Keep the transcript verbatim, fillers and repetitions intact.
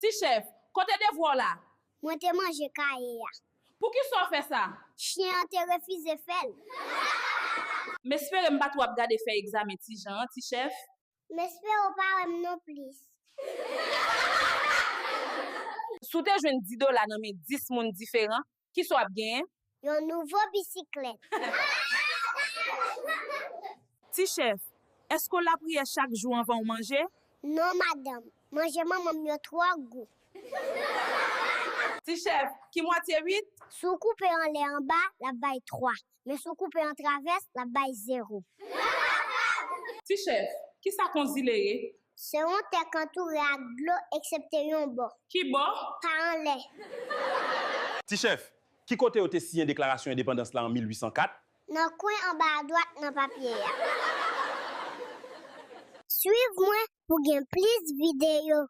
Ti chèf, kote devwa w la? Mwen te manje kaye a. Poukisa w fè sa? Chen an te refize fè l. M espere m pa t w ap gade fèy egzamen Ti Jan an, ti chèf. M espere w pa wè m nonplis. Si w te jwenn dis dola nan men dis moun diferan, kisa w ap genyen? Yon nouvo bisiklèt. Ti chèf, èske w lapriyè chak jou anvan w manje? Non, madanm. Manje manman m yo twò gou. Ti chèf, ki mwatye uit? Si w koupe anlè anba, l ap bay twa. Men si w koupe antravès, l ap bay zewo. Ti chèf, kisa k yon zile ye? Se yon tè k antoure ak dlo eksepte yon bò. Ki bò? Pa anlè. Ti chèf, ki kote yo te siyen deklarasyon endepandans la an mil uit san kat? Nan kwen anba adwat nan papye a. Swiv mwen pou gen plis videyo.